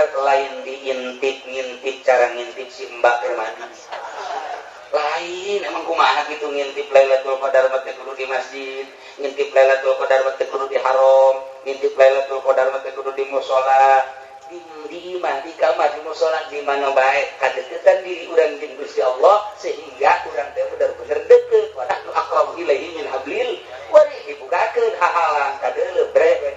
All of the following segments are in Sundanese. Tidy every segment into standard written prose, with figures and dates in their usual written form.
Qadar lain diintip-ngintip cara ngintip si Mbak Kermani. Lain emang kumaha gitu ngintip Lailatul Qadar mah teh kudu di masjid, ngintip Lailatul Qadar mah teh kudu di haram, ngintip Lailatul Qadar mah teh kudu di musala, di imah, di kamar, di musala, di mana bae kadeukeutan diri urang jeung Gusti Allah sehingga urang teh bener-bener deukeut wa nahnu aqrabu ilaihi min hablil warid dibukakeun hahalang kadeuleu bre.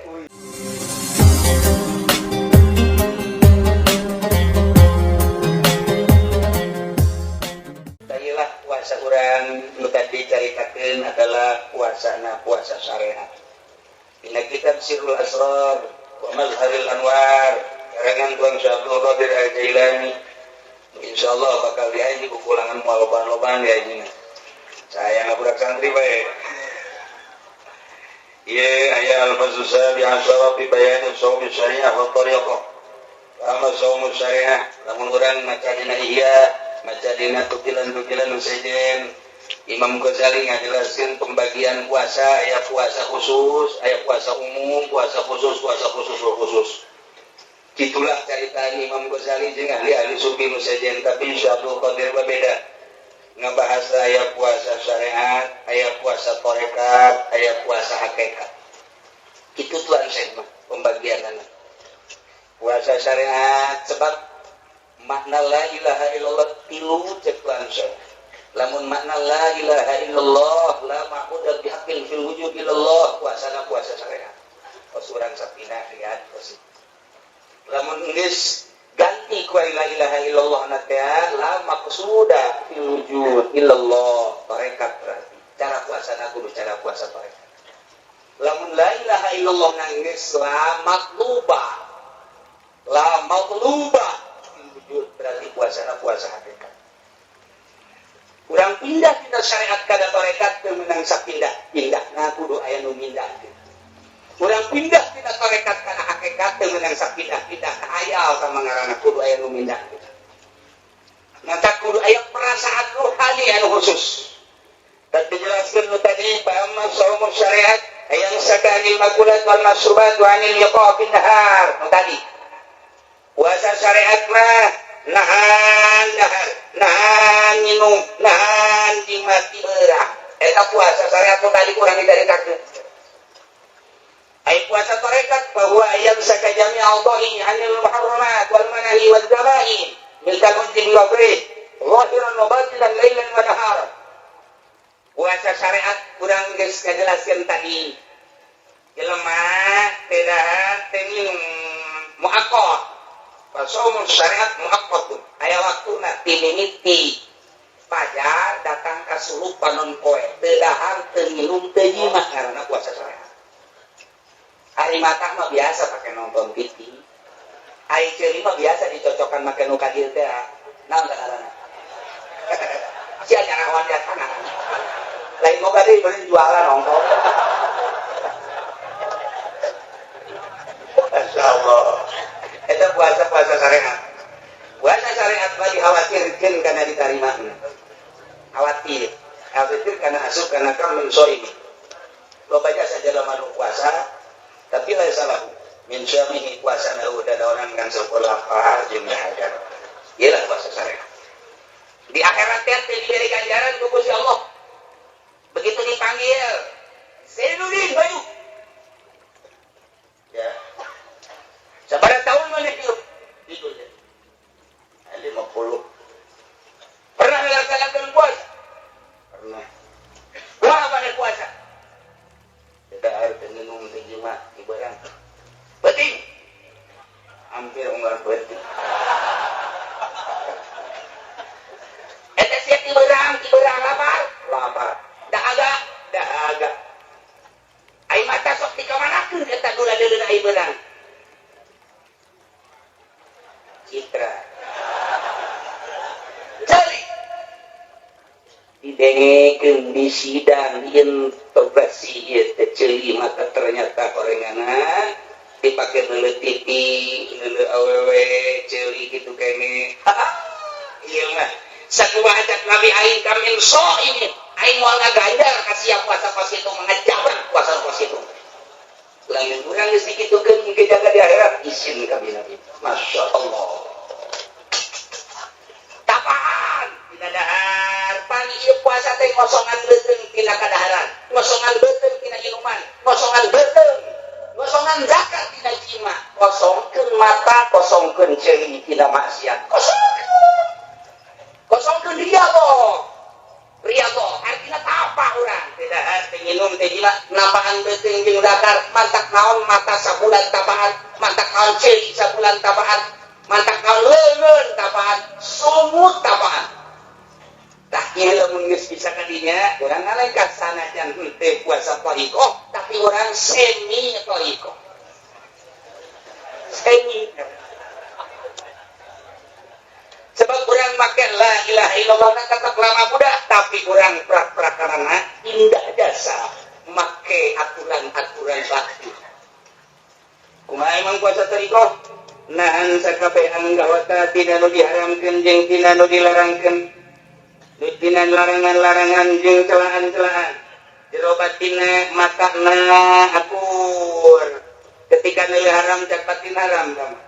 Puasa urang nu tadi dicaritakeun adalah puasana puasa syariat. Dina kitab Sirrul Asrar wa Mazharil Anwar karangan Tuan Syekh Abdul Qadir Al-Jailani. Insyaallah bakal diaji kukulangan moal loban-loban diajina. Saya ngabudak santri bae. Ieu aya al-faslu sabi asyara fi bayan shaum syariah wa tariqah. Amma shaum syariah lamun urang maca dina Ihya, maca dina tukilan-tukilan sejen Imam Ghazali ngajelaskeun pembagian puasa, aya puasa khusus, aya puasa umum, puasa khusus, puasa khusus, khusus. Itulah carita Imam Ghazali jeung ahli-ahli sufi nu sejen, tapi Syekh Abdul Qadir berbeda. Ngabahas aya puasa syariat, aya puasa tarekat, aya puasa hakikat. Itu tuan Syekh mah pembagianana. Puasa syariat sebab makna la ilaha illallah tilu cek tuan Syekh. Lamun makna la ilaha illallah la ma'budu bihaqqin fil wujud illallah puasana puasa syariat. Kos urang sapina lihat kos. Lamun geus ganti ku la ilaha illallah na teh la maqsuda fil wujud illallah tarekat berarti. Cara puasana kudu cara puasa tarekat. Lamun la ilaha illallah na geus la matluba. La matluba wujud berarti puasana puasa hakikat. Urang pindah tina syariat kana tarekat teu meunang sapindah pindah na kudu aya nu mindahkeun. Urang pindah tina tarekat kana hakikat teu meunang sapindah pindah ka hayal sama ngaranna kudu aya nu mindahkeun. Maka kudu aya perasaan ruhani anu khusus. Dan dijelaskeun nu tadi bahwa saumu syariat yang sakanil makulat wal masrubat wa anil liqa fin nahar nu tadi. Puasa syariat mah nahan dahar, nahan minum, nahan dimati beurang. Eta puasa syariat nu tadi kurang dicaritakeun. Ai puasa tarekat bahwa ayam sakajami Allahi anil muharramat wal manahi wal zabain min takunti bi wabri zahiran wa batinan lailan wa nahara. Puasa syariat kurang geus ngajelaskeun tadi. Jelema teu dahar teu minum muaqqat. Pasaumun syariat muaqqatun. Aya waktuna ti mimiti fajar datang ka suluk panon poe teu dahar teu minum teu jima ngaranna puasa syariat. Ari mata mah biasa pakai nonton TV. Ari ceuli mah biasa dicocokkan make nu ka dieu teh. Naon teh ngaranna? Sia nyarawan jasa ngaranna. Lain moga deui beureun jualan nongkrong. Masyaallah. Eta puasa-puasa syariat. Puasa syariat mah dikhawatirkeun kana ditarimana. Khawatir. Khawatir kana asup kana kam min shaimi. Loba jasa jelema nu puasa tapi lain salah min syamihi puasa na udah daonan kan seukur lapar jeung hajar. Iyalah puasa syariat. Di akhirat teh diberi ganjaran ku Gusti Allah. Begitu dipanggil, Zainuddin maju. Ya. Sabaraha tahun mana hidup? Hidup ya. 50. Pernah melaksanakan puasa? Pernah. Wah, pada puasa. Tidak harus minum teh jima ibarang. Penting. Hampir unggal penting. Eta sia tiberang, tiberang lapar, lapar. Dahaga, dahaga. Ai mata sok dikamanakeun eta gula deuleu ai beurang. Citra. Cari. Didengekeun di sidang diinterogasi ieu teh ceuli mata ternyata korenganna dipake neuleuh TV, neuleuh awewe ceuli kitu kene. Ieu mah sakumaha cak Nabi aing kamin soimin. Aing moal ngaganjar ka siap puasa pas itu mengajaban puasa pas itu. Lamun urang geus dikitukeun engke jaga di akhirat isin ka Nabi. Masya Allah. Tapaan tina dahar pan ieu puasa teh ngosongan beuteung tina kadaharan, ngosongan beuteung tina inuman, ngosongan beuteung, ngosongan zakat tina jima, kosongkeun mata, kosongkeun ceuli tina maksiat. Kosongkeun. Kosongkeun riyadoh. Riyadoh artinya tapa urang teh dahar teh nginum teh jima, napaan beuteung jeung zakar, mantak naon mata sabulan tapaan, mantak naon ceuli sabulan tapaan, mantak naon leungeun tapaan, sumut tapaan. Tah ieu lamun geus bisa ka dinya, urang ngalengkah sanajan henteu puasa thariqah, tapi urang semi thariqah. Semi. Sebab urang make la ilaha illallah na tetep lama budak, tapi urang prak-prakanana indah jasa make aturan-aturan bakti. Kumaha emang puasa thariqah? Nahan sakabeh anggawata tina nu diharamkeun jeung tina nu dilarangkeun. Tina larangan-larangan jeung celaan-celaan. Jero batinna matana akur. Ketika nu haram cek batin haram tama.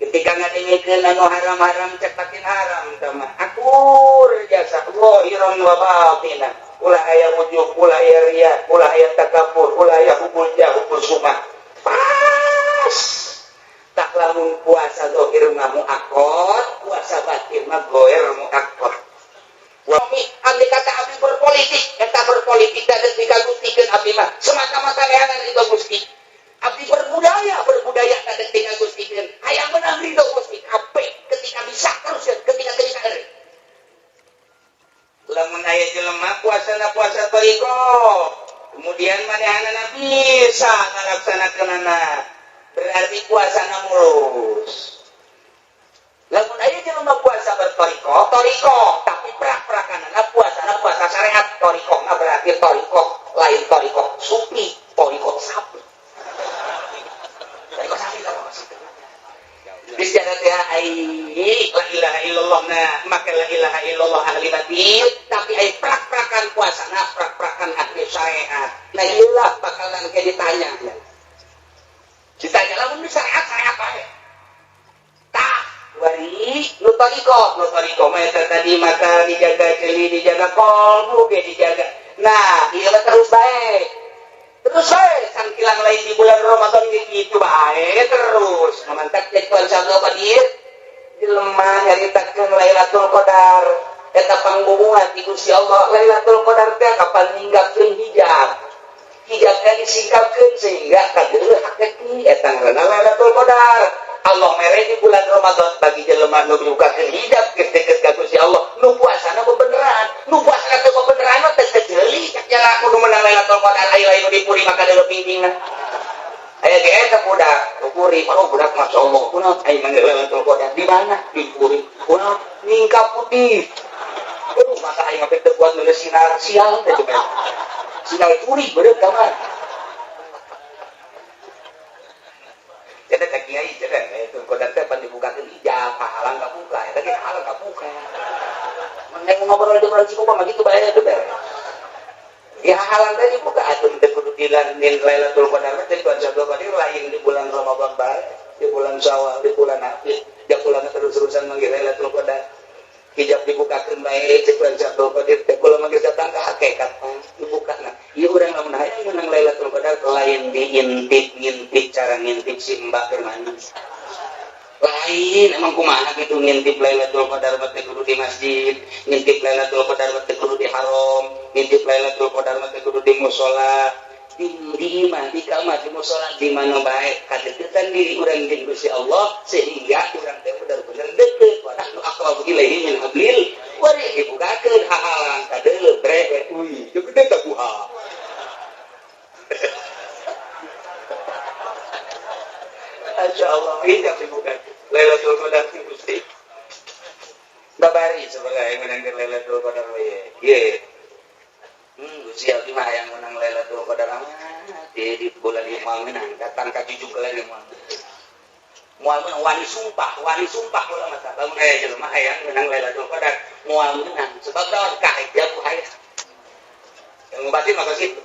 Ketika ngadengkeun anu haram-haram cek batin haram tama. Akur jasa zahiran wa batinan. Ulah aya ujub, ulah aya riya, ulah aya takabur, ulah aya hubul jah, hubul sumah. Pas. Tak lamun puasa zahir mah muakkad, puasa batin mah goer muakkad. Wami abdi kata abdi berpolitik, eta berpolitik da geus dikagustikeun abdi mah semata-mata neangan ridho Gusti. Abdi berbudaya, berbudaya da geus dikagustikeun. Hayang menang ridho Gusti kabeh ketika bisa terus ketika teu bisa eureun. Lamun aya jelema puasana puasa thariqah, kemudian manehanana bisa ngalaksanakeunana, berarti puasana mulus. Lamun aya jelema puasa berthariqah, thariqah, tapi prak-prakanana puasana puasa syariat, thariqahna berarti thariqah lain thariqah sufi, thariqah sapi. Thariqah sapi tah maksudna. Bicara teh ai la ilaha illallah na maka la ilaha illallah ahli batin, tapi ai prak-prakan puasana prak-prakan ahli syariat. Nah iyalah bakalan kayak ditanya. Ditanya lamun syariat syariat bae. Tah wari nu thariqah, nu thariqah mah eta tadi mata dijaga, ceuli dijaga, kolbu ge dijaga. Nah, ieu mah terus bae. Terus bae sangkilang lain di bulan Ramadan ge kitu bae terus. Ngamantak cek Tuhan Sabda Qadir jelema nyaritakeun Lailatul Qadar eta pangbubungan ti Gusti Allah. Lailatul Qadar teh kapan ninggapkeun hijab. Hijabna disingkapkeun sehingga kadeuleuh hakiki eta ngaranna Lailatul Qadar. Allah mere di bulan Ramadan bagi jelema nu dibukakeun hijab geus deket ka Gusti Allah, nu puasana bebeneran, nu puasana teu bebeneran mah teu kejeuli cak jala kudu menang Lailatul Qadar aya lain nu dipuri maka deuleuh pingpingna. Aya ge eta budak, puri, oh budak masyaallah, kunaon aya manggil Lailatul Qadar di mana? Di puri. Kunaon ningkap putih. Aduh, maka aing mah teu kuat nulis sinar sial teh coba. Sinar curi beureut kamar. Jadi tak kiai jadi itu qadar teh pan dibukakeun hijab, halang kabuka, eta ge halang kabuka. Mun ngobrol di bulan Cikupa mah gitu bae teh beres. Ya halang teh dibuka atuh teh kudu dilanin Lailatul Qadar teh Tuhan Sabda Qadir lain di bulan Ramadan bae, di bulan Syawal, di bulan Hafid, ja bulan terus-terusan manggil Lailatul Qadar. Hijab dibukakeun bae cek Tuhan Sabda Qadir teh kula manggil datang ka hakikat dibukana. Ieu urang lamun hayang menang Lailatul Qadar lain diintip ngintip cara ngintip si Mbak keur mandi. Lain emang kumaha kitu ngintip Lailatul Qadar mah teh kudu di masjid, ngintip Lailatul Qadar mah teh kudu di haram, ngintip Lailatul Qadar mah teh kudu di musala, di imah, di kamar, di musala, di mana bae kadeukeutan diri urang jeung Gusti Allah sehingga urang teh bener-bener deukeut wa nahnu aqrabu ilaihi min hablil warid dibukakeun hahalang kadeuleuh breh uy gede tabuha. Masya Allah, hijab dibukakeun Lailatul Qadar Gusti. Babari sebelah yang menang Lailatul Qadar we. Ye. Gusti abdi mah hayang menang Lailatul Qadar amat. Di bulan ieu moal menang, datang ka cucu lagi moal. Moal menang wani sumpah kula mah lamun aya jelema hayang menang Lailatul Qadar, moal menang sebab naon kahijab ku hayang. Yang batin mah kitu.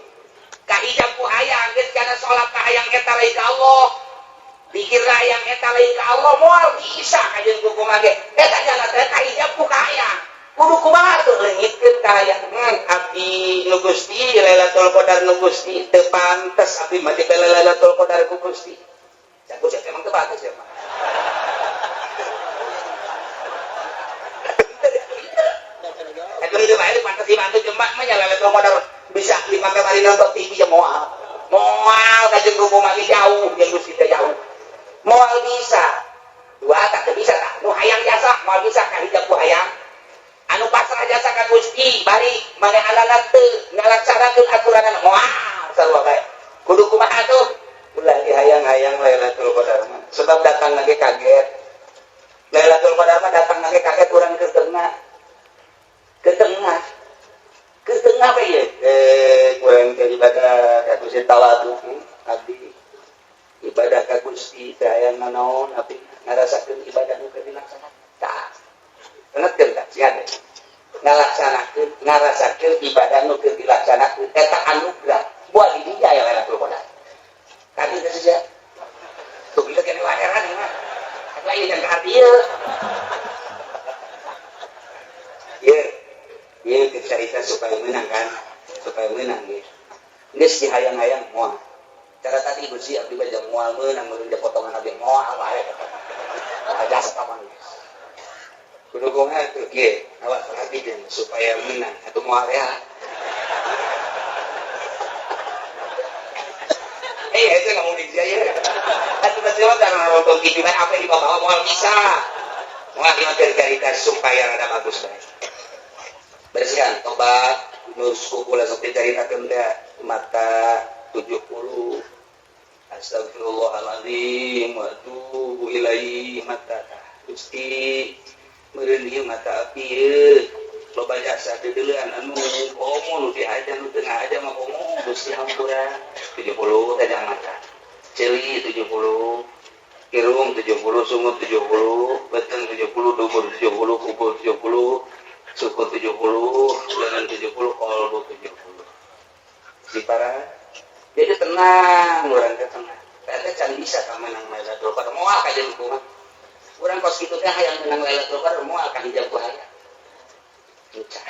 Kahijab ku hayang geus kana salat ka hayang eta lain ka Allah. Pikir hayang eta lain ka Allah moal bisa kajeun ku kumaha ge. Eta jana teh kahijab ku kahayang. Kudu kumaha tuh leungitkeun kahayang. Abdi nu Gusti Lailatul Qadar nu Gusti teu pantes abdi mah dibere Lailatul Qadar ku Gusti. Jago sih emang teu pantes ya mah. Itu itu mah pantes dibantu jembak mah nya Lailatul Qadar bisa dipakai mari nonton TV ya moal. Moal kajeun ku kumaha jauh jeung Gusti teh jauh. Moal bisa. Dua tak bisa tak. Nu hayang jasa moal bisa kahijab ku hayang. Anu pasrah jasa ka Gusti bari manehanana teu ngalaksanakeun aturanana moal sarua bae. Kudu kumaha tuh? Ulah dihayang-hayang Lailatul Qadar mah. Sebab datang lagi kaget. Lailatul Qadar mah datang lagi kaget urang ke tengah. Ke tengah. Ke tengah bae ieu. Kurang ke ibadah ka Gusti tawadu abdi. Ibadah ka Gusti teh hayang nanaon abdi ngarasakeun ibadah nu keur dilaksanakeun. Tah. Ingatkeun tah sia teh. Ngalaksanakeun ngarasakeun ibadah nu keur dilaksanakeun eta anugerah buat di dinya aya Lailatul Qadar. Tadi teh sia. Tuh kita kene waheran ieu mah. Atuh ieu jangan ka arti ieu. Ieu. Ieu carita supaya menang kan? Supaya menang ieu. Geus dihayang-hayang moal. Cara tadi Gusti abdi mah moal meunang meureun potongan abdi moal bae. Jasa paman. Kudu kumaha tuh kieu, awak perhatikeun supaya menang atuh moal ya. Itu ngomong di dia ya. Atuh pasti mah karena nonton TV mah apa yang dibawa moal bisa. Moal ieu carita supaya rada bagus bae. Bersihan tobat nu kula sok dicaritakeun teh mata 70 astagfirullahaladzim wa atubu ilaihi mata Gusti meureun ieu mata abdi ieu loba jasa deudeuleun anu komo nu diajar nu teu ngahaja mah komo Gusti hampura 70 tajang mata ceuli 70 irung 70 sungut 70 beteng 70 dubur 70 kubur 70 suku 70 lengan 70 kolbu 70 si para jadi tenang urang teh tenang teh can bisa ka menang Lailatul Qadar moal ka jeung kumaha urang kos kitu teh hayang menang Lailatul Qadar moal ka hijab ku hayang ucap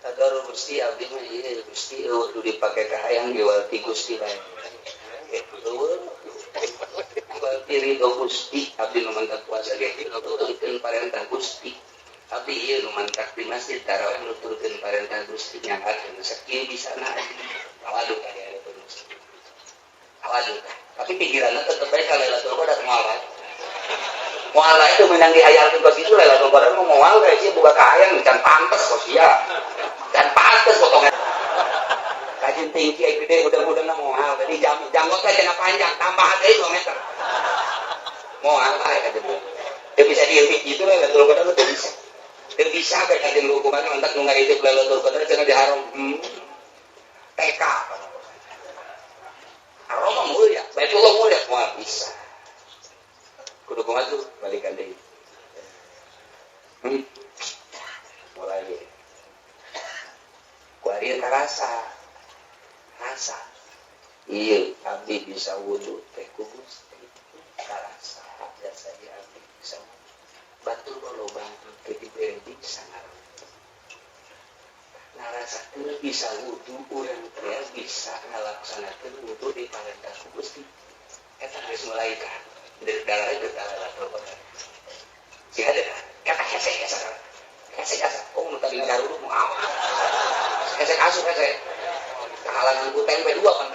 tadarul Gusti abdi mah ieu Gusti eueuh nu dipake ka hayang jual ti Gusti bae eueuh jual ti ridho Gusti abdi nu mantap puasa ge nuturkeun parentah Gusti abdi ieu nu mantap di masjid tarawih nuturkeun parentah Gusti nyangkakeun sakieu bisana tawadu ka dia Gusti tawadu tapi pikiranna tetep bae ka Lailatul Qadar moal moal itu menang dihayalkeun kos kitu Lailatul Qadar mah moal bae sih buka kahayang can pantes kos sia can pantes potongan kajeun tinggi ai gede udah-udahna moal tadi janggot teh cenah panjang tambah deui 2 meter moal bae kajeun teu bisa dieutik kitu Lailatul Qadar teu bisa teu bisa bae kajeun hukuman mantak nu ngaritip Lailatul Qadar cenah diharam TK Aroma mulia, Baitullah mulia, moal bisa. Kudu kumaha tuh balikan deui. Mulai. Ku ari karasa. Rasa. Ieu abdi bisa wudu teh ku Gusti. Karasa jasa di abdi bisa. Batur lobang teh dibere bisa ngarasakeun bisa wudu urang teh bisa ngalaksanakeun wudu di parentah ku Gusti. Eta geus mulai ka darah itu Lailatul Qadar. Si ada kata hese hese. Hese hese. Oh nu tadi ngaruruk moal. Hese asup hese. Kahalangan ku tempe dua kan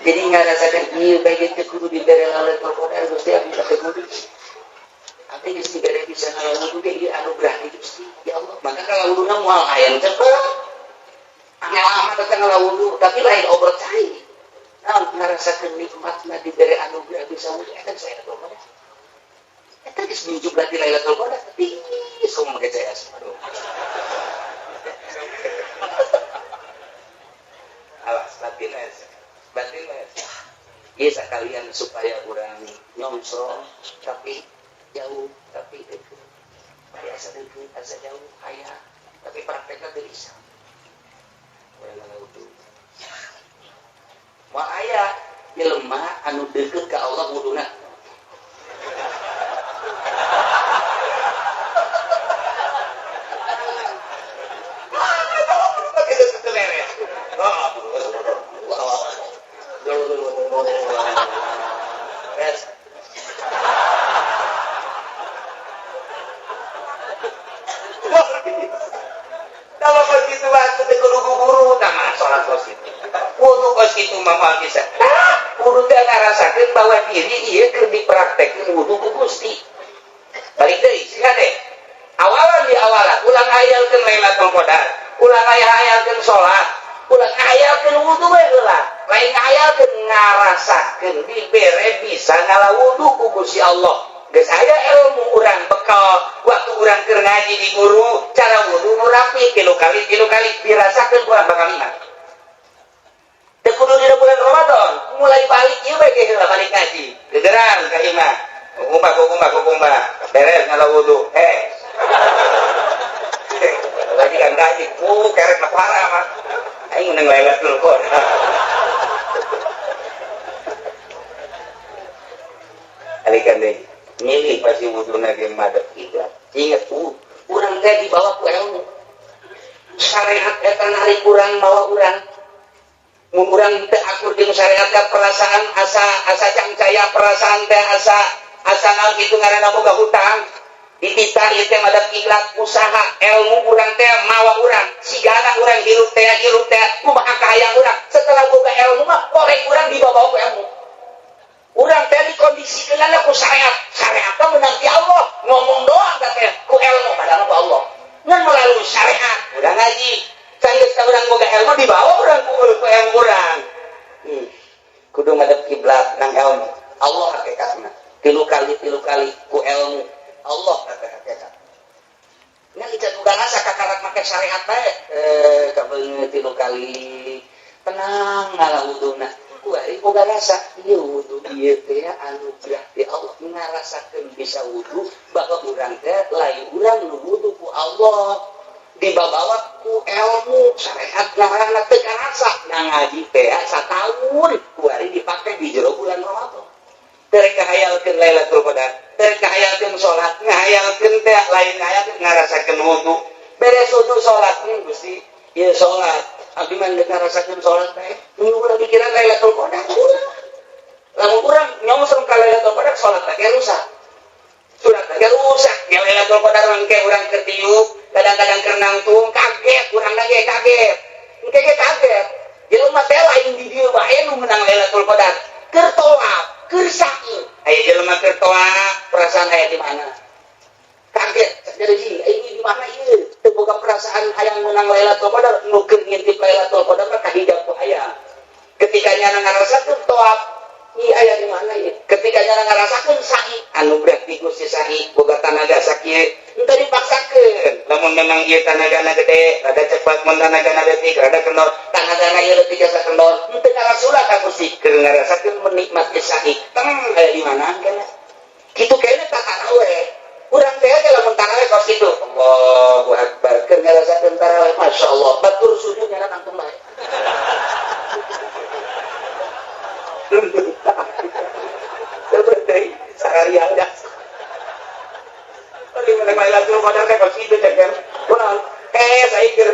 Jadi ngarasakeun ieu bae teh kudu dibere Lailatul Qadar Gusti abdi teh kudu. Abdi geus dibere bisa ngalamun ge ieu anugerah ti Gusti. Ya Allah, maka kalau wuduna moal hayang cepet. Ngalaman teh ngala wudu tapi lain obrot cai. Naon ngarasakeun nikmatna dibere anugerah bisa wudu eta geus Lailatul Qadar. Eta geus menjumlah di Lailatul Qadar tapi kumaha make CS. Aduh. Alas batin es. Batin es. Ieu sakalian supaya urang nyongsro tapi jauh tapi deket. Biasa deket. deket, asa jauh, aya, tapi prakteknya teu bisa. Urang ngala wudu. Moal aya jelema anu deket ka Allah wuduna. Kalau begitu waktu teh kudu guru tah salat kos kitu. Wudu kos kitu mah moal bisa. Kudu teh ngarasakeun bahwa diri ieu keur dipraktekkeun wudu ku Gusti. Balik deui sia teh. Awalan di awalan ulang hayalkeun Lailatul Qadar, ulang hayalkeun salat, ulang hayalkeun wudu we heula. Lain hayalkeun ngarasakeun dibere bisa ngala wudu ku Gusti Allah. Geus aya ilmu urang bekal waktu urang keur ngaji di guru cara wudu nu rapi tilu kali dirasakeun urang bakal iman. Teu kudu dina bulan Ramadan, mulai balik ieu bae ge heula balik ngaji. Gegerang ka imah. Kukumbah beres ngala wudu. Lagi kan ngaji, kerek na parah mah. Aing meunang Lailatul Qadar. Alikan deui. Milih pasti wuduna ge madep kiblat. Ingat urang teh dibawa ku ilmu. Syariat eta narik urang mawa urang. Mun urang teu akur jeung syariat teh perasaan asa asa cangcaya perasaan teh asa asa naon kitu ngaranna boga hutang. Dititah ieu teh madep kiblat usaha ilmu urang teh mawa urang. Sigana urang hirup teh kumaha kahayang urang. Setelah boga ilmu mah korek urang dibawa ku ilmu. Urang teh dikondisikeun ku syariat. Syariat mah menang ti Allah. Ngomong doang teh ku ilmu padahal ku Allah. Ngan melalui syariat urang ngaji. Sanggeus ka urang boga ilmu dibawa urang ku ilmu urang. Kudu ngadep kiblat nang ilmu. Allah hakikatna. Tilu kali ku ilmu. Allah kata hakikat. Nya ieu boga rasa kakarak make syariat bae. Kabeungeut tilu kali. Tenang ngalah wuduna. Kuari boga rasa ieu wudu ieu teh anugerah ti Allah ngarasakeun bisa wudu bahwa urang teh lain urang nu wudu ku Allah dibabawa ku ilmu syariat ngaranna teu karasa na ngaji teh sataun kuari dipake di jero bulan Ramadan. Teu kahayalkeun Lailatul Qadar, teu kahayalkeun salat, ngahayalkeun teh lain ngahayalkeun ngarasakeun wudu. Beres wudu salat Gusti ieu salat abdi mah geus ngarasakeun salat teh nu ulah pikiran Lailatul Qadar. Lamun urang nyongsong ka Lailatul Qadar salat teh rusak. Surat teh rusak. Ya Lailatul Qadar mangke urang keur tiup, kadang-kadang keur nangtung kaget, urang ge kaget. Engke ge kaget. Jelema teh lain di dieu bae nu meunang Lailatul Qadar. Keur tolak, keur sa'i. Aya jelema keur tolak, perasaan aya di mana? Kaget jadi ini di mana ieu? Teu boga perasaan hayang meunang Lailatul Qadar, nu keur ngintip Lailatul Qadar mah kahijab ku hayang. Ketika nyana ngarasakeun tawaf, ieu aya di mana ieu? Ketika nyana ngarasakeun sa'i, anugerah ti Gusti sa'i, boga tanaga sakieu, henteu dipaksakeun. Lamun memang ieu tanagana gede, rada cepat, mun tanagana leutik, rada kendor, tanagana ieu leutik jasa kendor, henteu ngarasula ka Gusti, keur ngarasakeun menikmati sa'i. Teng aya di mana kana? Kitu kene tataraweh. Urang teh ge lamun taraweh kos kitu. Allahu akbar. Keur ngarasakeun taraweh, masyaallah. Batur sujud nyana nangtung bae. Seperti seharian dah. Tadi menang Lailatul Qadar teh kos kitu teh kan. Urang saya keur.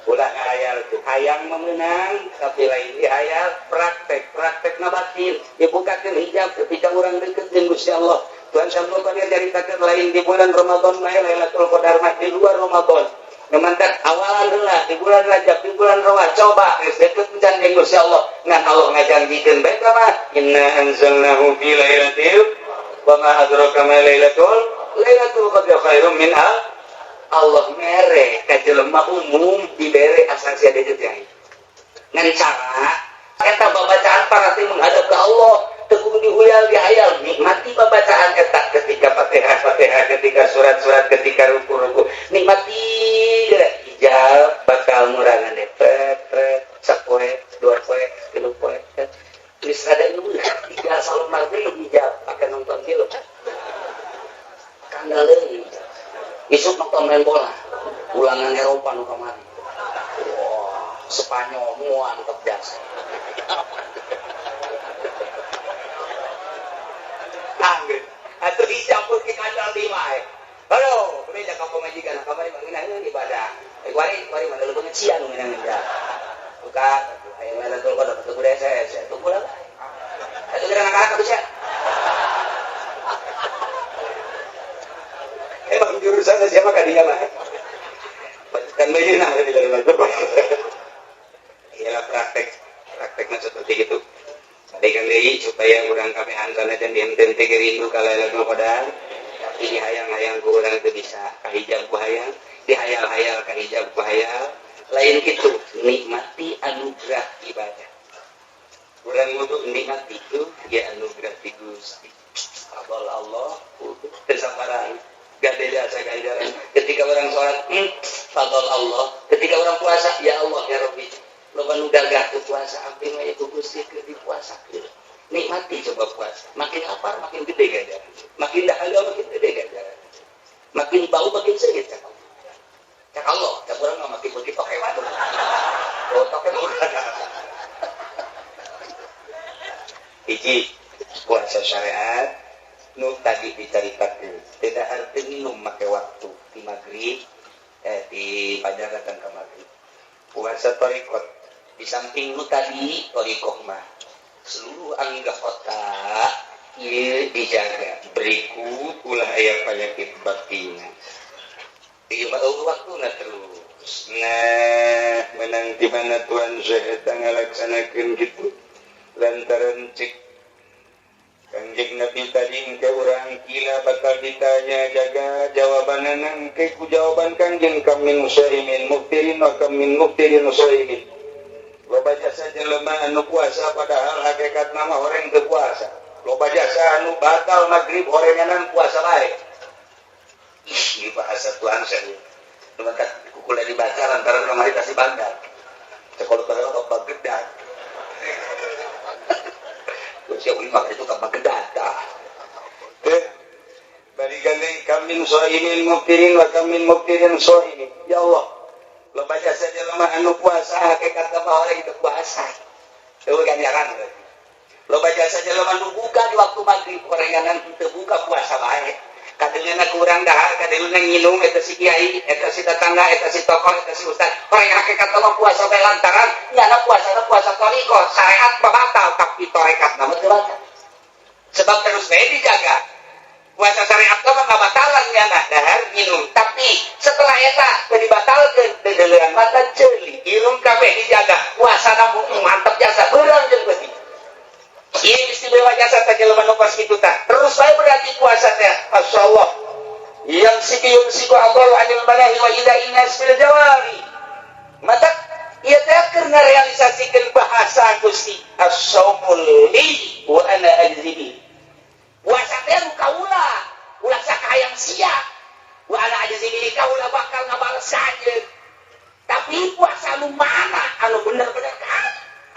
Ulah ngahayal tuh hayang memenang tapi lain dihayal praktek batin dibukakeun hijab ketika urang deket jeung Gusti Allah. Tuhan Syamsul Qadir caritakeun lain di bulan Ramadan mah Lailatul Qadar mah di luar Ramadan. Ngemantak awalan heula di bulan Rajab di bulan Rawah coba geus deket encan jeung Gusti Allah. Ngan Allah ngajanjikeun bae ka mah inna anzalnahu fi lailatul wa ma adraka ma lailatul qadar khairum min Allah mere ka jelema umum dibere asal sia dejet aing. Ngan cara eta babacaan parati menghadap ke Allah teu kudu dihuyal dihayal nikmati babacaan eta ketika Fatihah ketika surat-surat ketika ruku-ruku nikmati hijab bakal ngurangan deh pret sapoe dua poe tilu poe geus ada nu tiga salomar teh hijab pakai nonton film. kandal deui. Isuk nonton main bola, ulangan Eropa nu kamari. Wah, Spanyol mantep jasa. Anggeus. Atuh dicampur ke kandal di mae. Halo, beda ka pamajikan kamari mah ngeunaheun ibadah. Kuari kuari mah leuweung sia nu ngeunaheun da. Buka aya Lailatul Qadar teu kudu hese, tunggu lah. Atuh geura ngakak bisa. Emang jurusannya siapa kadinya mah? Kan beunah di dalam. Iyalah prakteknya seperti itu. Balikan deui supaya urang kabehan sanajan dienten teh rindu ka Lailatul Qadar. Tapi dihayang-hayang ku urang teu bisa, kahijab ku hayang, dihayal-hayal kahijab ku hayal. Lain kitu, nikmati anugerah ibadah. Urang wudu nikmati itu ya anugerah ti Gusti. Fadl Allah wudu teu sambarang. Gak beda ganjaran. Ketika orang sholat, fadl Allah. Ketika orang puasa, ya Allah ya Rabbi. Loba nu gagah teu puasa, abdi mah ku Gusti keur dipuasakeun. Nikmati coba puasa. Makin lapar makin gede ganjaran. Makin dahaga makin gede ganjaran. Makin bau makin seungit cak Allah. Cak Allah, cak urang mah makin beuki toke wae. Oh, toke mah. Hiji puasa syariat nu tadi dicaritakeun. Tidak arti minum make waktu di maghrib, di fajar datang ke maghrib. Puasa thariqat di samping nu tadi thariqah mah seluruh anggota ieu dijaga. Berikut ulah aya penyakit batin. Ieu mah eueuh waktuna terus. Nah, menang di mana Tuhan Syekh eta ngalaksanakeun kitu lantaran cek Kangjeng Nabi tadi engke urang kila bakal ditanya jaga jawabanana engke ku jawaban Kangjeng kam min shaimin muftirin wa kam min muftirin shaimin. Loba jasa jelema anu puasa padahal hakikatna mah horeng teu puasa. Loba jasa anu batal magrib horenganan puasa bae. Ih, bahasa Tuhan saya. Nu maka kukula dibaca lantaran kamari kasih bandar. Sekolah baheula ka Bagedad. Siapa lima itu ka Bagedad tah. Teh balikan deui kamin shaimin muftirin wa kamin muftirin shaimin. Ya Allah. Loba jasa jelema anu puasa hakikatna mah horeng teu puasa. Eueuh ganjaran berarti. Loba jasa jelema nu buka di waktu maghrib horenganan teu buka puasa bae. Kadeuleuna kurang dahar, kadeuleuna nginum eta si kiai, eta si tetangga, eta si tokoh, eta si ustad. Horeng hakikatna mah puasa bae lantaran nyana puasana puasa thariqah, syariat mah batal tapi tarekatna mah teu batal. Sebab terus bae dijaga. Puasa syariat mah ngabatalan nyana dahar minum, tapi setelah eta teu dibatalkeun deuleuan mata ceuli, irung kabeh dijaga, puasana mantep jasa beurang jeung beuti. Ieu istimewa jasa teh jelema nu kos kitu tah. Terus bae berarti puasa teh. Masyaallah. Yang siki yumsiku adharu anil malahi wa ila inas fil jawari. Mata ieu teh keur ngarealisasikeun bahasa Gusti as-shaumul li wa ana ajzi. Puasa teh nu kaula, ulah sakahayang sia. Wa ana ajzi bi kaula bakal ngabales anjeun. Tapi puasa nu mana anu bener-bener ka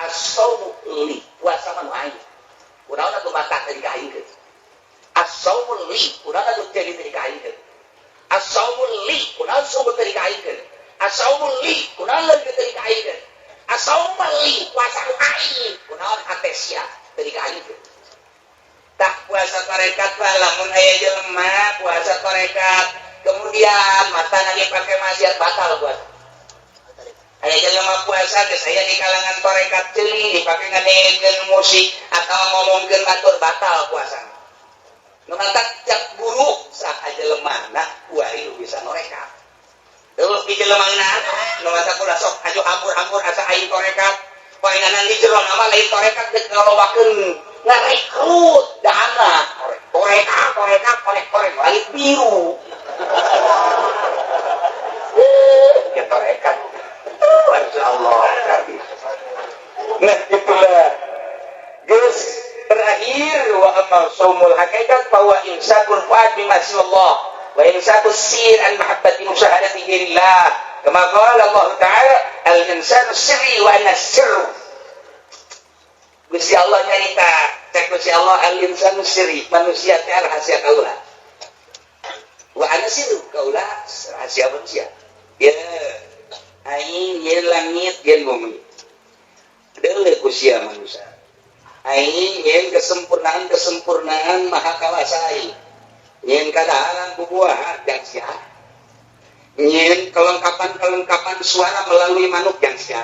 as-shaumu li, puasa mah nu aing. Kunaon atuh batak teh dikaingkeun. As-shaumu li, kunaon atuh jadi teh dikaingkeun. As-shaumu li, kunaon sumber teh dikaingkeun. As-shaumu li, kunaon leutik teh dikaingkeun. As-shaumu li, puasa nu aing, kunaon hate sia teh dikaingkeun. Tah puasa tarekat mah lamun aya jelema puasa tarekat kemudian matana dipake maksiat batal puasa. Aya jelema puasa geus aya di kalangan tarekat ceuli dipake ngadengekeun musik atau ngomongkeun batur batal puasa. Nu matak cek guru saha jelemana kuari nu bisa norekat. Teuh di jelema ngeunaan nu matak ulah sok aju hambur-hambur asa aing tarekat. Painganan di jero nama lain tarekat geus ngalobakeun ngarekrut dahana tarekat tarekat korek-korek langit biru. Ya tarekat. Masya Allah. Nah itulah guys terakhir wa amal saumul hakikat bahwa imsakul fuad bima siwallah wa imsakus sir an mahabbati musyahadati ghairillah kama qala Allah ta'ala al insanu sirri wa ana sirru. Gusti Allah nyarita cek Gusti Allah al insanu sirri, manusia teh rahasia kaula. siru kaula rahasia manusia. Ya aing yen langit yen bumi. Deuleu ku sia manusia. Aing yen kesempurnaan-kesempurnaan maha kawasa aing. Nyen kadaharan bubuahan yang sia. Nyen kelengkapan-kelengkapan suara melalui manuk yang sia.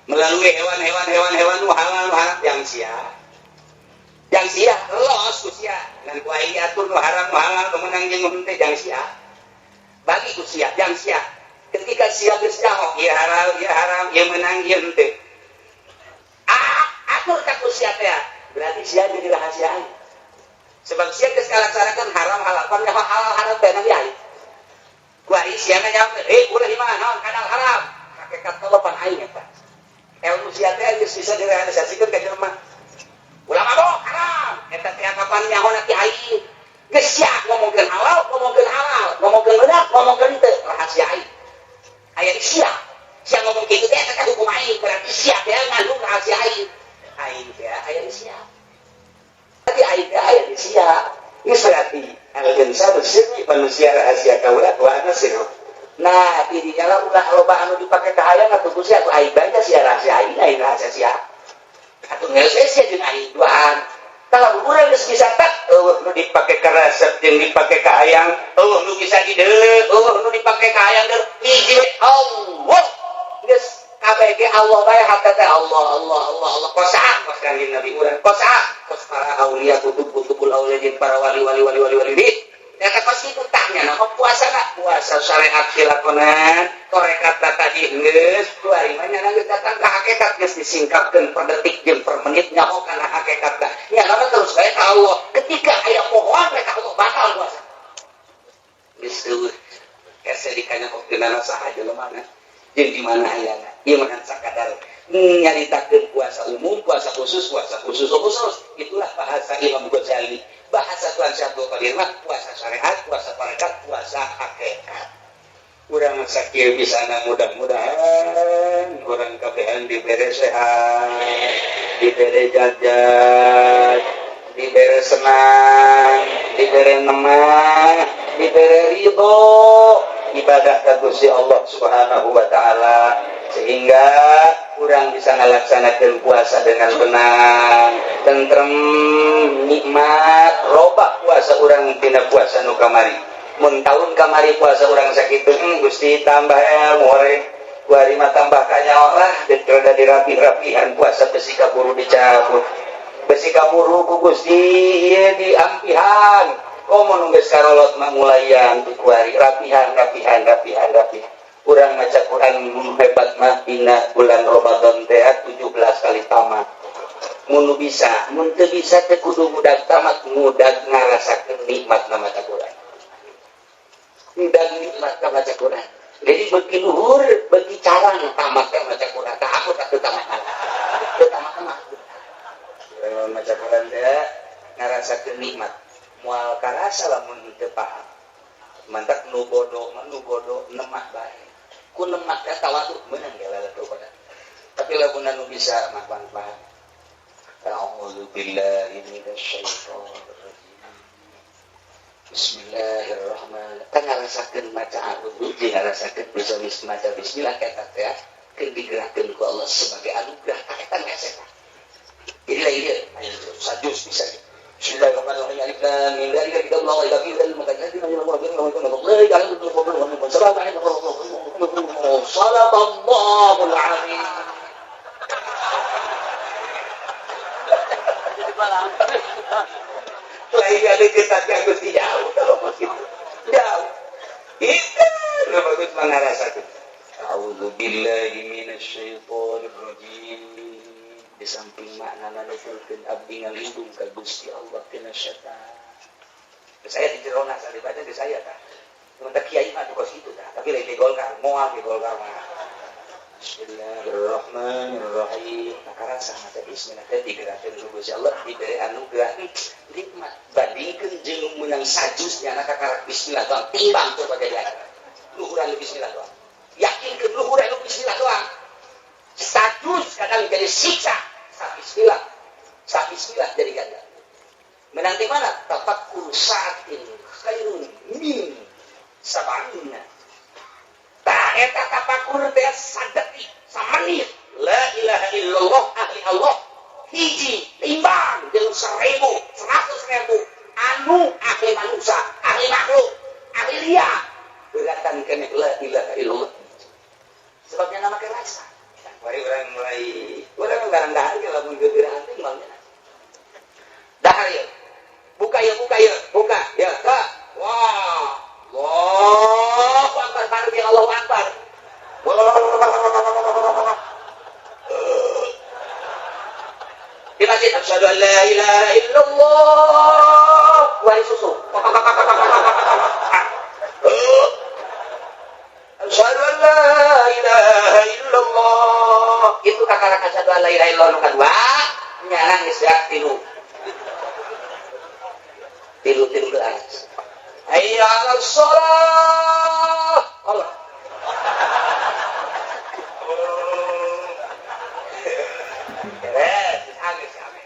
Melalui hewan-hewan nu halal haram yang sia. Yang sia los ku sia. Ngan ku aing atur nu haram nu halal kemenang jeung henteu yang sia. Bagi ku sia yang sia. Ketika sia geus nyaho ieu halal ieu haram ieu menang ieu henteu. Ah, atur ka ku sia teh. Berarti sia jadi rahasia aing. Sebab sia geus ngalaksanakeun haram halal pan nyaho halal haram teh nabi aing. Ku aing sia nyaho ulah mah naon kadal haram. Hakikat pan aing eta. Ilmu sia teh geus bisa direalisasikeun ka jelema. Ulah mabok haram. Eta teh kapan nyaho na ti aing. Geus sia ngomongkeun halal, ngomongkeun bener, ngomongkeun teu rahasia aing. Aya di sia. Sia ngomong kitu teh eta hukum aing, berarti sia teh ngandung rahasia aing. Aing teh aya di sia. Tapi aing teh aya di sia. Geus berarti al-insanu sirri manusia rahasia kaula wa ana sirru. Nah, dirinya lah ulah loba anu dipake kahayang atuh ku sia atuh aing bae sia rahasia aing, aing rahasia sia. Atuh geus sia jeung aing duaan. Kalau urang geus bisa tak eueuh nu dipake karesep jeung dipake kahayang, eueuh nu bisa dideuleu, eueuh nu dipake kahayang deuleu hiji Allah. Geus kabeh ge Allah bae hate teh Allah Allah Allah Allah. Kos saha kos kanjeng Nabi urang, kos saha kos para aulia kutub-kutubul aulia jeung para wali wali wali wali wali. Eta kos kitu tah nya puasa na puasa syariat dilakonan torekat tadi geus kuari mah nya geus datang ka hakikat geus disingkapkeun per detik jeung per menit nyaho kana hakikatna nya lama terus bae ka Allah ketika aya pohon rek Allah batal puasa geus eueuh hese dikanya okteunana saha jelema na jeung di mana ayana ieu mah sakadar nyaritakeun puasa umum puasa khusus khusus itulah bahasa Imam Ghazali. Bahasa Tuhan Syekh Qadir mah puasa syariat, puasa tarekat, puasa hakikat. Urang sakieu bisana mudah-mudahan urang kabehan dibere sehat, dibere jajan, dibere senang, dibere nemah, dibere ridho ibadah ka Gusti Allah Subhanahu wa taala sehingga urang bisa ngalaksanakeun puasa dengan tenang, tentrem, nikmat, robah puasa urang tina puasa nu kamari. Mun taun kamari puasa urang sakitu, Gusti tambah ilmu hore, kuari mah tambah kanyaho lah, rada dirapih-rapihan puasa besi kaburu dicabut. Besi kaburu ku Gusti ieu diampihan. Komo nu geus karolot mah mulayan ku kuari rapihan rapihan rapihan rapihan. Urang maca Quran mun hebat mah dina bulan Ramadan teh 17 kali tamat. Mun bisa, mun teu bisa teh kudu ngudag tamat, ngudag ngarasakeun nikmat maca Quran. Ngudag nikmat maca Quran. Jadi beuki luhur, beuki carang tamat maca Quran. Tah aku tak teu tamat. Teu tamat-tamat. Urang maca Quran teh ngarasakeun nikmat. Moal karasa lamun teu paham. Mantak nu bodoh mah nu bodoh nemah bae. Ku nemah teh tawadu meunang ge lalatu pada. Tapi lamun anu bisa mah paham. A'udzu billahi minasyaitonir rajim. Bismillahirrahmanirrahim. Tah ngarasakeun maca a'udzu jeung ngarasakeun bisa maca bismillah eta teh keur digerakkeun ku Allah sebagai anugerah ka eta hese. Jadi lagi dia sajus bisa. Bismillahirrahmanirrahim. Alif lam mim dzalika kitabullah la raiba fihi hudal lil muttaqin Sadaqallahul azim. Lain ada kita Gusti jauh kalau begitu. Jauh. Itu bagus mangarasakeun. A'udzu billahi minasyaitonir rajim. Di samping makna nuturkeun abdi ngalindung ka Gusti Allah tina setan. Saya di jerona dibaca di saya tah. Mun teh kiai mah kos kitu tah, tapi lain di Golkar, moal di Golkar mah. Bismillahirrahmanirrahim. Maka rasa maca bismillah teh digerakkeun ku Gusti Allah diberi anugerah nikmat. Bandingkeun jeung meunang sajus nyana kakarak bismillah doang, timbang coba jadi luhuran bismillah doang. Yakinkeun luhuran bismillah doang. Sajus kadang jadi siksa. Sa bismillah. Sa bismillah jadi ganda. Menang di mana? Tafakkur sa'atin khairun min Sabangna. Tah eta tapakur teh sadetik samenit la ilaha illallah ahli Allah hiji timbang jeung 1000 100.000 anu ahli manusia, ahli makhluk, ahli liya beratan keneh la ilaha illallah. Sebabnya nama kerasa. Mari orang mulai orang barang dahar ge lamun geugeuran teh moal dahar ya. Buka ya, buka ya, buka ya. Ka. Wah. Allahu akbar baru ya Allahu akbar. Di masjid asyhadu an la ilaha illallah wari susu. Asyhadu an la ilaha illallah. Itu kakak asyhadu an la ilaha illallah nu kadua nyana geus tilu. Tilu-tilu geus. Hayya 'alas shalah. Allah. Beres, geus ame.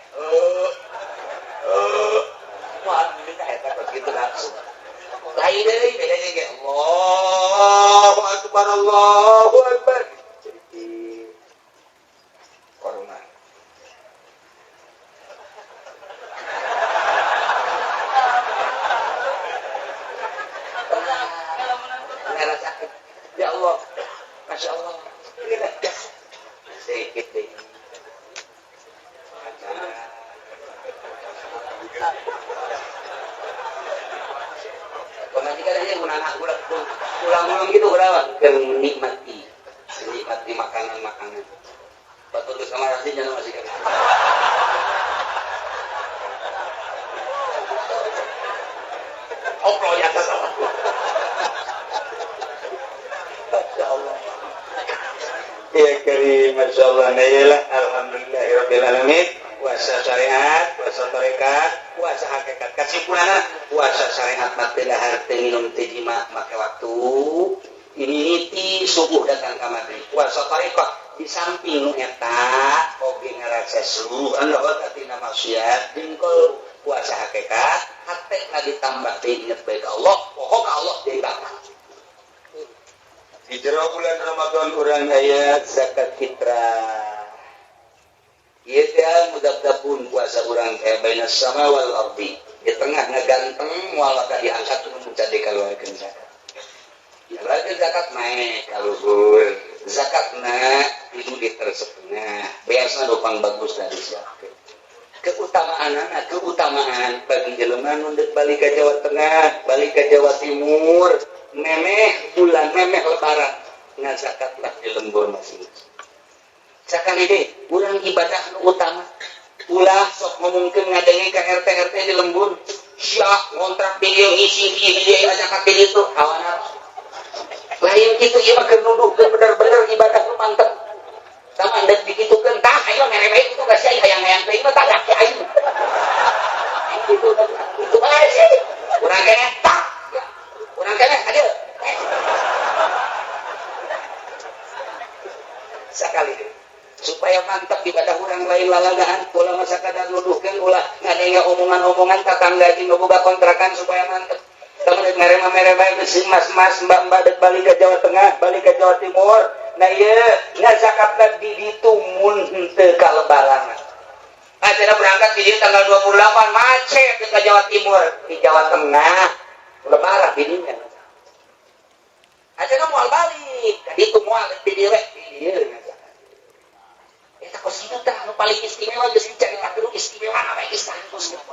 Wah, eta kos kitu langsung. Lain deui bedanya ge Allahu akbar Allahu akbar. Jadi korma. Ngerasakeun. Ya Allah. Masya Allah. Sedikit deh. Pemajikan aja anak ulang-ulang gitu berapa? Menikmati, menikmati makanan-makanan. Batur sama rasi jangan masih kan. Oprol ya sama. Masya Allah. Ya karim, Masya Allah. Nah, iyalah, alhamdulillahirabbil alamin. Puasa syariat, puasa tarekat, puasa hakikat. Kesimpulanna puasa syariat mah teu dahar teu minum teu jima make waktu. Ini ti subuh datang ka maghrib. Puasa tarekat di samping nu eta oge ngarasa seluruh anu tina maksiat dingkol puasa hakikat hate lagi tambah teh inget bae ka Allah, poho ka Allah deui bakal. Di jero bulan Ramadan urang aya zakat fitrah. Ieu teh mudab-dabun puasa urang teh bainas sama wal ardi. Di tengah ngaganteng moal bakal diangkat mun jadi kaluarkeun zakat. Kaluarkeun zakat naik ka luhur. Zakatna itu liter setengah. Biasana lupang bagus dari siapkeun. Keutamaan keutamaan bagi jelema nu deuk balik ka Jawa Tengah, balik ka Jawa Timur, memeh bulan memeh lebaran ngazakatlah di lembur masing-masing. Sakali deh, urang ibadah nu utama. Ulah sok ngomongkeun ngadenge ka RT-RT di lembur. Sia ngontrak di dieu ngisi di dieu zakat di ditu hawa nafsu. Lain kitu ieu mah keur nuduhkeun bener-bener ibadah nu mantep. Tama ndek dikitukeun tah ayo mere bae kitu ka sia hayang-hayang teh mah tah ka aing. Kitu kitu bae sih. Urang keneh tah. Urang keneh adieu. Sakali deh. Supaya mantap ibadah urang lain lalagaan ulah masa kadar nuduhkeun ulah ngadenge omongan-omongan tatangga jeung boga kontrakan supaya mantep. Tah merema-mere bae geus mas-mas mbak-mbak deuk balik ke Jawa Tengah, balik ke Jawa Timur. Nah ieu ngazakatna di ditu mun henteu kalebarangan. Acara berangkat di dieu tanggal 28 macet ke Jawa Timur, di Jawa Tengah lebaran di dinya. Acara moal balik, ka ditu moal di dieu we, di dieu. Eta kos kitu tah anu paling istimewa geus dicaritakeun istimewa na bae geus tah kos kitu.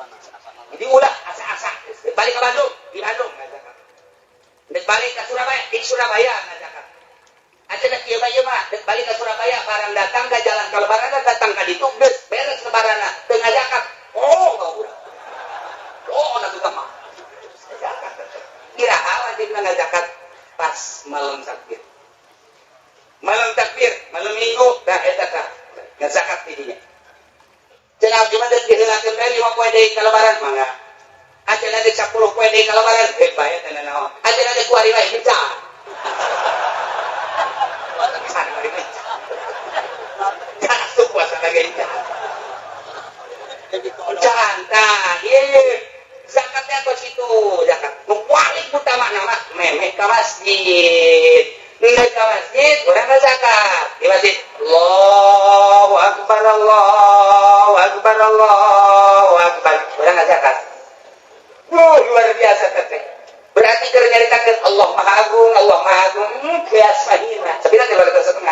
Jadi ulah asa-asa balik ke Bandung, di Bandung ngazakat. Dek balik ke Surabaya, di Surabaya ngazakat. Aja kieu bae ieu mah, dek balik ke Surabaya barang datang ka jalan ka lebaran datang ka ditu geus beres lebaranna teu ngazakat. Oh, ka urang. Oh, na tukang mah. Zakat. Iraha wajibna ngazakat pas malam takbir. Malam takbir, malam Minggu, tah eta tah ngazakat di dinya. Cenah abdi mah deuk diheulakeun bae 5 poe deui ka lebaran mangga. Acenah deuk 10 poe deui ka lebaran heuh bae teh naon. Acenah deuk kuari bae encan. Encan kuari bae. Can asup puasa lagi encan. Encan tah ieu zakatnya kos kitu zakat. Nu paling utama nama zakat memeh ka masjid. Ndek ka masjid urang zakat di masjid. Allahu akbar, Allahu akbar, Allahu akbar. Urang zakat. Luar biasa teteh. Berarti keur nyaritakeun Allah Maha Agung, Allah Maha Agung, biasa hina. Sabila 3,5.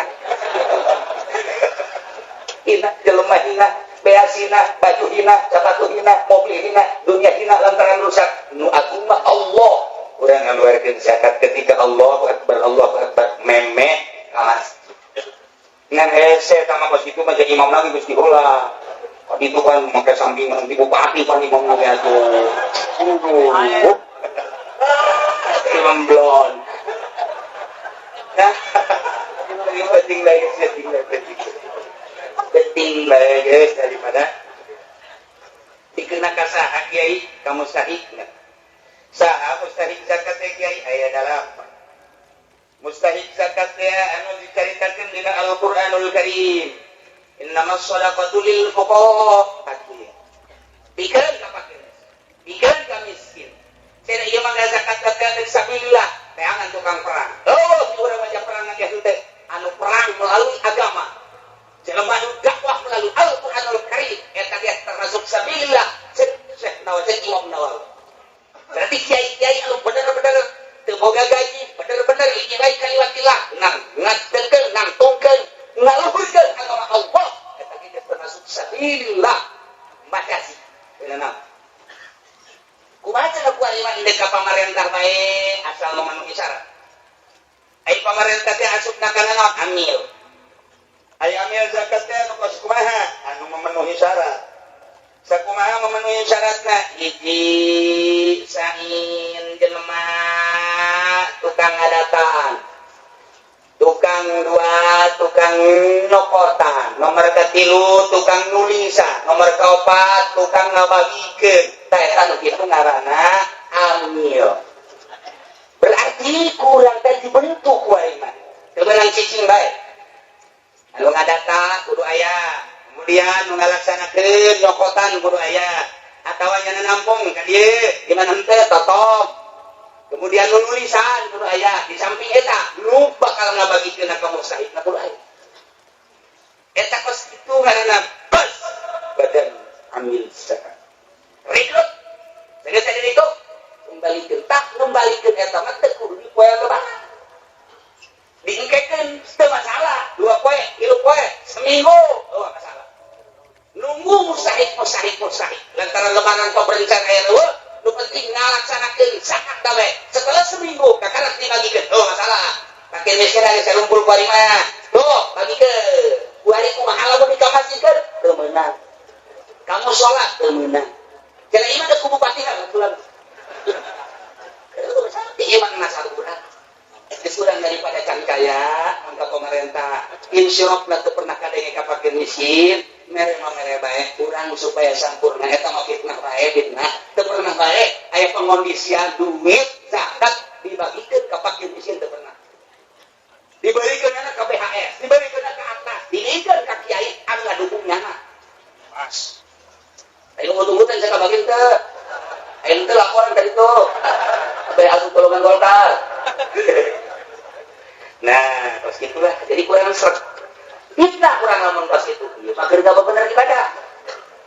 Hina jelema hina, beas hina, baju hina, sepatu hina, mobil hina, dunia hina lantaran rusak. Nu agung mah Allah. Urang ngaluarkeun zakat ketika Allahu akbar, Allahu akbar, memeh ka masjid. Ngan hese sama kos kitu mah jadi imam lagi geus diheula. Itu kan make samping nanti bupati kan imam lagi atuh. Aduh. Imam blon. Nah, penting lagi, penting lagi, penting lagi daripada dikena kasaha kiai kamu mustahik. Saha mustahik zakat teh kiai? Aya dalapan. Mustahik zakat teh anu dicaritakeun dina Al-Qur'anul Karim. Innamas shadaqatu lil fuqara. Fakir. Pikeun ka fakir. Pikeun ka miskin. Cenah ieu mah zakat teh sabilillah, teangan tukang perang. Oh, urang mah perang ge henteu. Anu perang melalui agama. Jelema anu dakwah melalui Al-Qur'anul Karim eta dia termasuk sabilillah. Cek Syekh Nawawi, cek Imam Nawawi. Berarti kiai-kiai anu bener-bener teu boga gaji, bener-bener ieu kaliwatillah, nang ngadekeun, nangtungkeun, ngaluhurkeun agama Allah, eta ge termasuk sabilillah. Makasih. Bener. Kumaha cenah ku ari mah ka pamarentah bae asal memenuhi syarat. Ai pamarentah teh asupna kana naon? Amil. Ai amil zakat teh anu kos kumaha? Anu memenuhi syarat. Sakumaha memenuhi syaratna? Hiji, sain jelema tukang ngadataan. Tukang dua, tukang nyokotan. Nomor ketilu, tukang nulisan. Nomor keempat, tukang ngabagikeun. Tah eta nu kitu ngaranna amil. Berarti kurang teh dibentuk ku aing mah. Teu meunang cicing bae. Anu ngadata kudu aya. Kemudian nu ngalaksanakeun nyokotan kudu aya. Atawa nyana nampung ka dieu, di mana henteu totok. Kemudian nu nulisan kudu aya. Di samping eta nu bakal ngabagikeun ka mustahik kudu aya. Eta kos kitu ngaranna bos badan amil zakat. Rekrut. Geus jadi itu kembalikan, tak ngembalikan eta mah teu kudu di poe lebaran. Diengkekeun teu masalah, 2 poe, 3 poe, seminggu, oh masalah. Nunggu mustahik, mustahik, mustahik. Lantaran lebaran kok berencana aya eueuh, nu penting ngalaksanakeun zakat gawe. Setelah seminggu kakarak dibagikeun, oh masalah. Fakir miskin aya sarumpul ku ari mah. Tuh, bagikeun. Ku ari kumaha lamun di ka masjid teu meunang. Kamu sholat teu meunang. Cenah ieu mah ku bupati kan aturan. Ieu mah masalah urang. Geus urang daripada can kaya mangka pemerintah insyirofna teu pernah kadenge ka fakir miskin, mere mah mere bae urang supaya sampurna eta mah fitnah bae, fitnah. Teu pernah bae aya pengondisian duit zakat dibagikeun ka fakir miskin, teu pernah. Diberikan anak ke BHS, diberikan ke atas, diberikan ke kiai anu ngadukung nyana. Pas. Ayo tunggu-tunggu saya kabagian teu. Ayo teu laporan tadi tuh. Sampai asup golongan Golkar. Nah, pas gitulah. Jadi kurang seret. Fitnah kurang lamun pas itu. Ieu mah keur bener ibadah.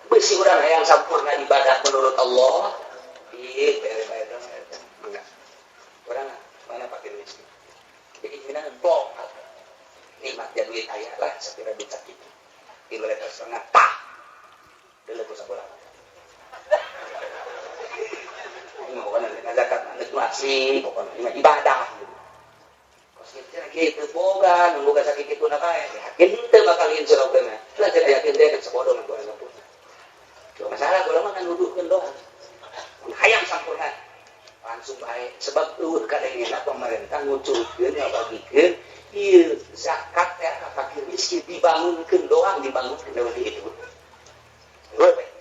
Bisi urang hayang sampurna ibadah menurut Allah. Ih, bere bae dong. Enggak. Urang mana pakai miskin. Jadi mina blok. Nikmat jadi duit aya lah sapira duit sakitu. 3,5 liter tah. Deuleu ku sabola. Ini mah pokoknya zakat mah asli, pokoknya ini mah ibadah gitu. Kos kitu kitu boga, nu boga sakit kitu na bae. Yakin teu bakal insyaallah mah. Lah cenah yakin teh kan sabodo mah urang sampurna. Cuma masalah gua mah nuduhkeun doang. Hayang sampurna. Langsung bae sebab eueuh kadangena pemerintah ngucurkeun ngabagikeun ieu zakat teh ka fakir miskin dibangunkeun doang, dibangunkeun deui itu.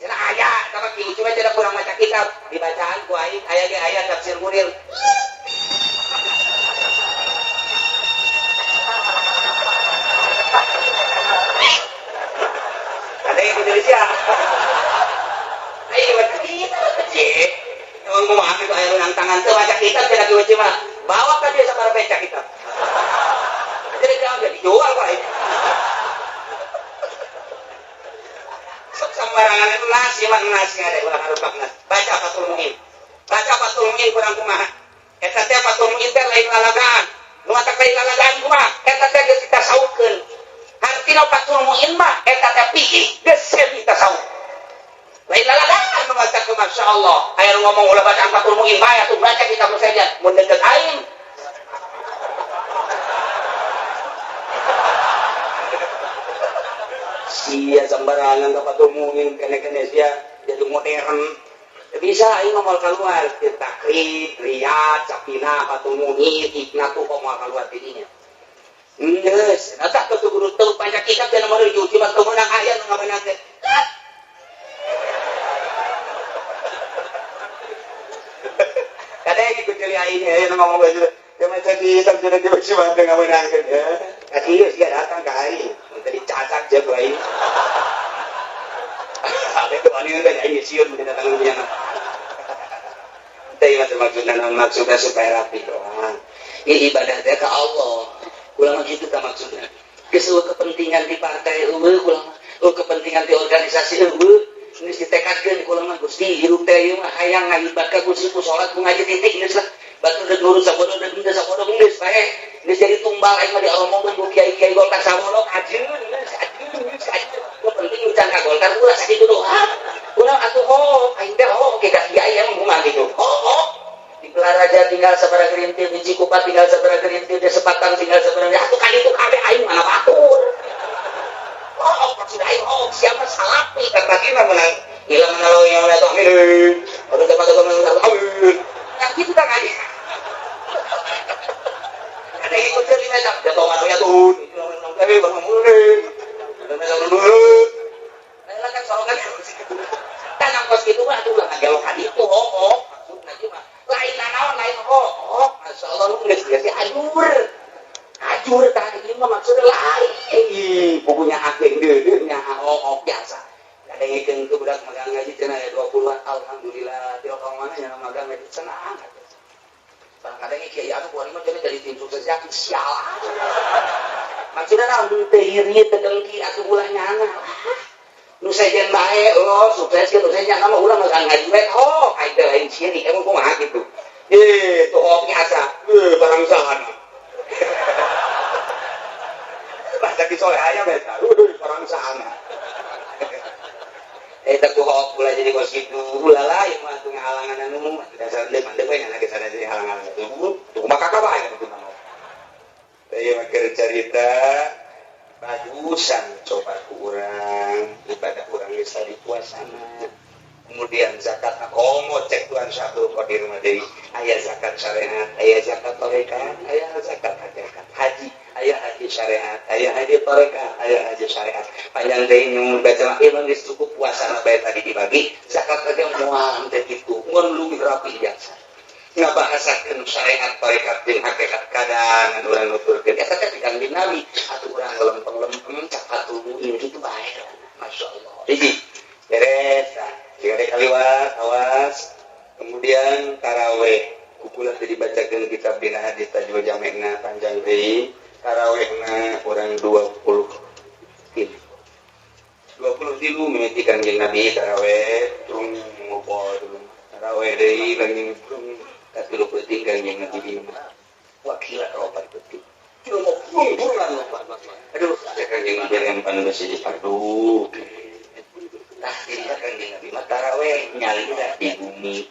Cenah aya, tapi cuma cenah kurang maca kitab, dibacaan ku aing aya ge aya tafsir Munir. Ada yang Indonesia. Ayo baca kitab kecil. Emang kumaha itu aya nang tangan teu maca kitab cenah kieu mah. mah nas ngade ulah ngarupak nas. Baca Fathul Mu'in. Baca Fathul Mu'in kurang kumaha. Eta teh Fathul Mu'in teh lain lalagaan. Nu matak lain lalagaan kumaha? Eta teh geus ditasawufkeun. Hartina Fathul Mu'in mah eta teh fikih geus semi tasawuf. Lain lalagaan nu matak Masya Allah. Aya nu ngomong ulah baca Fathul Mu'in bae atuh baca kitab saja mun deukeut aing. Sia sembarangan ka Fathul Mu'in kene-kene sia jadi modern. Bisa aing ngomong keluar ke Takrib, Riyad, Sapina, Fathul Mu'in, Ikna tuh ngomong keluar tidinya. Geus, eta teu guru teu banyak kitab dan nomor diuji mah teu meunang aya nu ngamenangkeun. Kadang ikut celi aing aya nu ngomong baju. Ya maca kitab jadi diuji mah teu ngamenangkeun ya. Kasih sia datang ka aing, tadi cacak je ku aing. Ada tuh ani teh aing sieun mun datang punya. Teh maksudna naon maksudna supaya rapi doang. Ini ibadah teh ka Allah. Kula mah kitu tah maksudna. Geus eueuh kepentingan di partai eueuh kula mah, eueuh kepentingan di organisasi eueuh, geus ditekadkeun kula mah Gusti hirup teh ieu mah hayang ngaibadah ka Gusti ku salat ku ngaji titik geus lah. Batur deuk nurut sabodo deuk henteu sabodo geus bae. Geus jadi tumbal aing mah diomongkeun ku kiai-kiai Golkar sabodo kajeun geus kajeun geus kajeun. Nu penting ucan ka Golkar ulah sakitu doang. Ulah atuh ho, aing teh ho ke ka kiai emang kumaha kitu. Ho ho. Di Pelaraja tinggal sabaraha gerintil, di Cikupa tinggal sabaraha gerintil, di Sepatan tinggal sabaraha. Atuh kan itu kabeh aing mana batur. Oh, maksud aing oh, siapa salapi kata kita menang. Hilang menalo yang udah amin. Udah dapat amin. Nah, gitu kan aja. Ada yang ikut jadi macam jatuh manusia tuh. Tapi bang mulai. Nah, kan soalnya kan angkos gitu mah atuh ulah ngagelokan itu oh, maksudna mah lain nanaon lain oh, Masya Allah lu geus geus ajur. Ajur tah ieu mah maksudna lain. Pokoknya ageng deudeuh nya oh biasa. Kadangikeun ke budak magang ngaji cenah aya 20-an alhamdulillah ti ka mana nya magang ngaji senang. Kadang kiai anu kuari mah jadi tim sukses yakin sialan. Maksudna naon teu iri teu dengki atuh ulah nyana. Nu sejen bae oh sukses ge nu sejen mah ulah magang ngaji we oh aing teh lain sieun emang kumaha kitu. Eh tuh oh biasa. Eh barang sahana. Baca ki soleh aya bae barang sahana. Eta ku hook ulah jadi kos kitu ulah lain mah atuh ngahalangan anu dasar deui mandeg we nya geus ada jadi halangan tuh tuh kumaha kakak bae kitu mah. Teh mah keur carita bagusan coba ku urang ibadah urang geus tadi puasana. Kemudian zakat komo cek Tuhan Syabdul Qadir mah deui aya zakat syariat, aya zakat tarekat, aya zakat hakikat, haji, aya haji syariat, aya haji tarekat, aya haji syariat. Panjang deui nyung baca mah ieu geus cukup puasana bae tadi dibagi, zakat teh moal teh kitu, mun leuwih rapi biasa. Ngabahasakeun syariat tarekat jeung hakikat kadang urang nuturkeun eta teh dikanggin Nabi atuh urang lempeng-lempeng cak Fathul Mu'in kitu bae. Masyaallah. Hiji beres tah. Jika ada kaliwat, awas. Kemudian taraweh, kukulah tadi dibacakan kitab dina hadis tajwid jamekna panjang deui. Tarawehna urang 20 tilu. 20 tilu mimiti Kanjeng Nabi taraweh, turun ngobrol dulu. Taraweh deui kanjeng turun katilu peuting Kanjeng Nabi di imah. Wakila ropat peuting. Turun turun lopat. Aduh, Kanjeng Nabi rempan geus di parduk. Tah dirinya Kanjeng Nabi mah taraweh nyalira di bumi.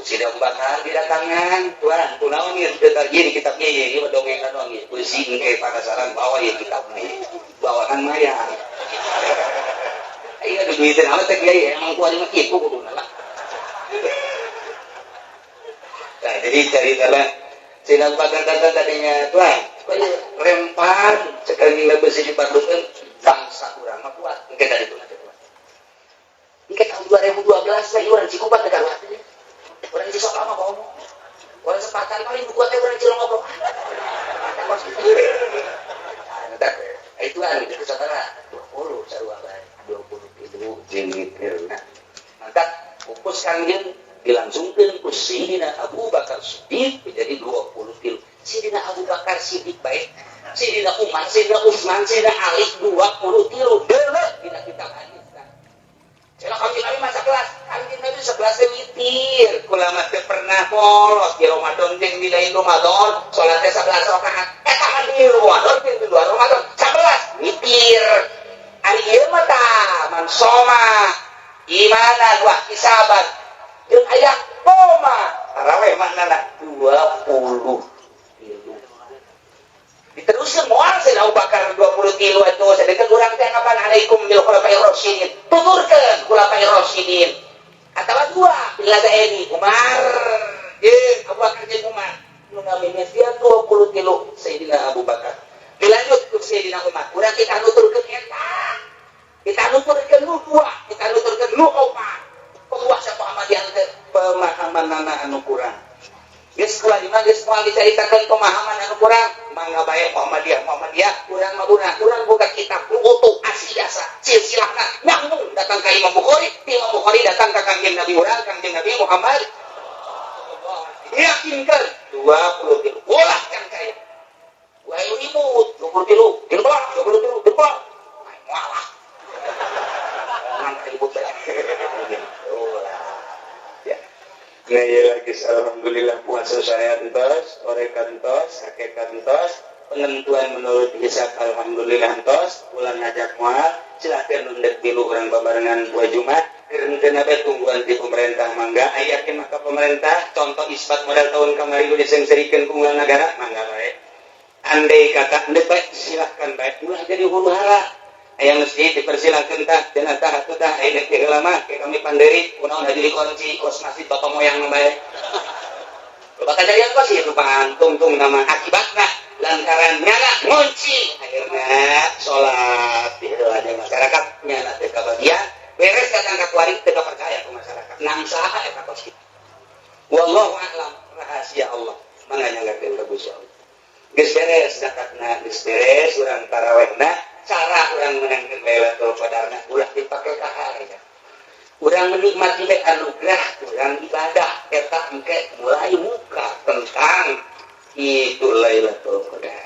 Sida Abu Bakar didatangan, tuan, kunaon ieu teu di kitab ieu ieu mah dongengan doang ieu. Beusi engke pakasaran bawa ieu kitabna ieu. Bawakan maya. Ieu duiteun amat teh kiai emang kuari mah kitu kuduna lah. Nah, jadi caritana Sida Abu Bakar datang tadinya, tuan, rempan sekali beusi dipardukeun bangsa urang mah kuat. Engke tadi tuh. Engke tahun 2012 mah urang Cikupa teh karuat. Urang Cisoka mah komo. Urang Sepatan paling kuat teh urang Cilongok. Itu anu itu sabaraha 20 sarua bae 20 tilu jeung witirna. Maka pupus kangjeng dilangsungkeun ku Sidina Abu Bakar Siddiq menjadi 20 tilu. Sidina Abu Bakar Siddiq bae Sidina Umar, Sidina Utsman, Sidina Ali 20 tilu deuleu dina kitab hadis. Cenah kanjeng Molos di Ramadan jeung di lain Ramadan salat teh 11 rakaat. Eta mah di Ramadan jeung di luar Ramadan 11 witir. Ari ieu mah tah man soma imanan wa hisaban jeung aya koma tarawih maknana 20. Diteruskan moal Sayyidina Abu Bakar 20 tilu atuh sedengkeun urang teh kapan alaikum bil khulafair rasyidin tuturkeun khulafair rasyidin atawa dua bila ini Umar jeung Abu Bakar jeung Umar nu ngamimitian 20 tilu Sayyidina Abu Bakar dilanjut ku Sayyidina Umar. Urang kita nuturkeun eta, kita nuturkeun nu dua, kita nuturkeun nu opat. Penguasa Muhammadiyah teh pemahamanana anu kurang. Geus kula di mah geus moal dicaritakeun pemahaman anu kurang. Mangga bae Muhammadiyah Muhammadiyah urang mah urang boga kitab nu utuh asli asa silsilahna nyambung datang ka Imam Bukhari, Imam Bukhari datang ka Kangjeng Nabi urang, Kangjeng Nabi Muhammad. Yakinkan 20 tilu ulah can kaya. Wah ribut 20 tilu, tilu 20 tilu, tilu moal lah. Ngan ribut bae. Nah, ya lagi alhamdulillah puasa saya entos, orekan entos, hakikat entos, penentuan menurut hisab alhamdulillah entos, bulan ngajak moal, silahkan nundek tilu urang babarengan poe Jumat, keurengkeun bae tungguan di pemerintah mangga, ayakeun maka pemerintah contoh isbat modal tahun kamari nu diseungseurikeun ku negara mangga bae. Andai kata endek bae silahkan bae ulah jadi huru hara. Aya masjid dipersilakan tah cenah tah atuh tah aya deuk heula mah ke kami panderi kunaon haji dikunci kos masjid bapak moyang mah bae. Bakal jadi apa sih itu tungtung nama akibatna lantaran nyana ngunci akhirnya sholat di heula masyarakat nyana teu kabagian beres datang ka kuari teu percaya ku masyarakat nang saha eta kos kitu. Wallahu a'lam, rahasia Allah mangga nyanggakeun ka Gusti Allah. Geus beres zakatna, geus beres urang tarawehna, cara urang menangkan Lailatul Qadarna ulah dipake ka harya. Urang menikmati bae anugerah urang ibadah eta engke mulai muka tentang itu Lailatul Qadar.